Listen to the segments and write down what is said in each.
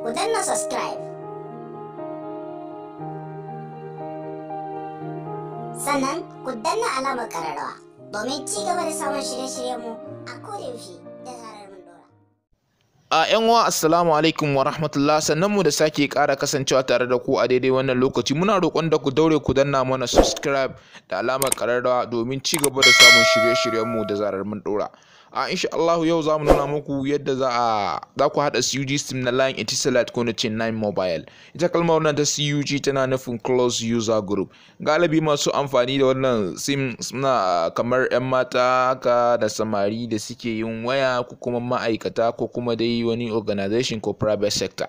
Ku danna subscribe. Sannan ku danna alamar kararrawa domin ci gaba da samun shirye-shiryenmu a kodayaushe da zarar mun dora. A yan uwa, assalamu alaikum wa rahmatullah. Sannan mu da sake ƙara kasancewa tare da ku a daidai wannan lokaci. Muna roƙon da ku daure ku danna mana subscribe da alamar ƙararrawa domin ci gaba da samun shirye-shiryenmu da zarar mun ɗora. A insha Allah yau za mu nuna muku yadda za ku haɗa CUG SIM na line Etisalat ko na ce 9 Mobile. Ita kalmar wannan ta CUG tana nufin Close User Group. Galibi masu amfani da wannan SIM suna kamar 'yan mata haka da samari da suke yin waya, ko kuma ma'aikata, ko kuma dai wani organization ko private sector.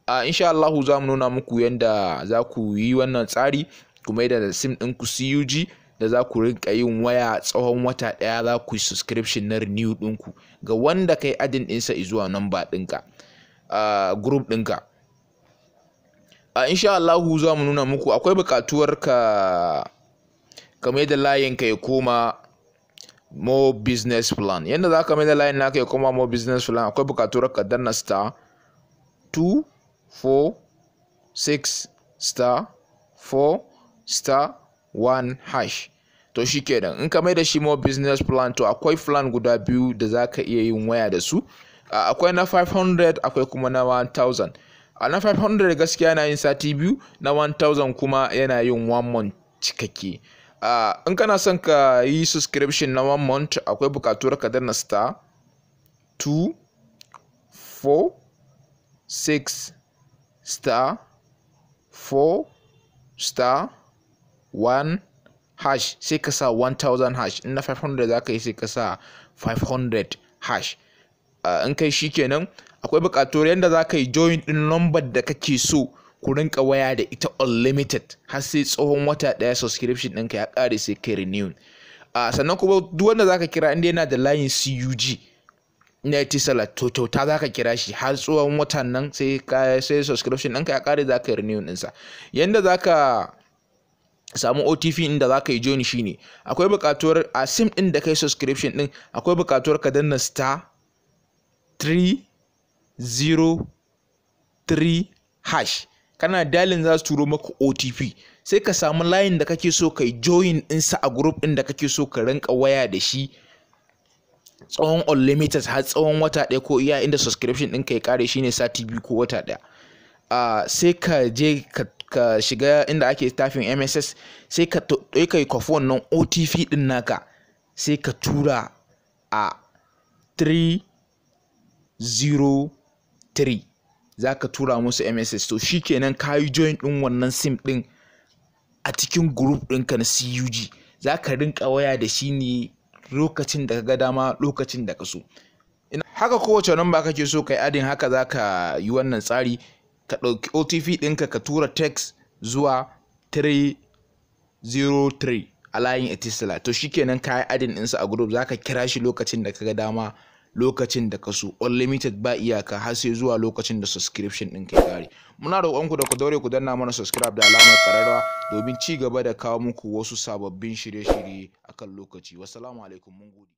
A insha Allah za mu nuna muku yadda za ku yi wannan tsari kuma yadda SIM ɗinku CUG da za ku rinka yin waya tsawon wata ɗaya, za ku yi subscription na renew ɗinku ga wanda kai adding ɗinsa zuwa number ɗinka, group ɗinka. A insha Allahu za mu nuna muku akwai buƙatuwar ka mai da layin ka ya koma more business plan. Yadda za ka mai da layin naka ya koma more business plan, akwai buƙatuwar ka danna *246*4*1#. To shikenan, in ka mai da shi more business plan, to akwai plan guda biyu da za ka iya yin waya da su. Akwai na 500, akwai kuma na 1000. A na 500 gaskiya yana yin sati 2, na 1000 kuma yana yin 1 month cikakke. In kana son ka yi subscription na 1 month, akwai bukatuwar ka danna *246*4*1#, sai ka sa 1000#. In na 500 za ka yi, sai ka sa 500#. In kai shikenan, akwai buƙatuwar yadda za ka yi join ɗin number da kake so ku rinka waya da ita unlimited har sai tsohon wata ɗaya subscription ɗinka ya ƙare, sai kai renew. Sannan kuma duk wanda za ka kira inda yana da layin CUG na Etisalat, to kyauta za ka kira shi har tsawon watan nan, sai subscription ɗinka ya ƙare za ka yi renew ɗinsa. Yanda za ka samu OTP inda za ka yi join shine, akwai buƙatuwar a SIM ɗin da kai subscription ɗin, akwai buƙatuwar ka danna *303#. Kana dialing, za su turo maka OTP, sai ka samu layin da kake so kai join ɗinsa a group ɗin da kake so ka rinka waya da shi tsawon unlimited har tsawon wata ɗaya, ko iya inda subscription ɗinka ya ƙare, shine sati 2 ko wata ɗaya. Sai ka je ka shiga inda ake tafin MSS, sai ka yi kwafi wannan OTP ɗin naka, sai ka tura a 303, za ka tura musu MSS. To shikenan, ka yi join ɗin wannan SIM ɗin a cikin group ɗinka na CUG. Za ka rinka waya da shi ne lokacin da ka ga dama, lokacin da ka so. Haka kowace namba kake so ka yi adding, haka za ka yi wannan tsari: ka ɗauki OTP ɗinka, ka tura text zuwa 303 a layin Etisalat. To shikenan, ka yi adding ɗinsa a group, za ka kira shi lokacin da ka ga dama, lokacin da ka so, unlimited, ba iyaka, har sai zuwa lokacin da subscription ɗinka ya ƙare. Muna roƙonku da ku daure ku danna mana subscribe da alamar ƙararrawa domin ci gaba da kawo muku wasu sababbin shirye-shirye akan lokaci. Wassalamu alaikum, mun gode.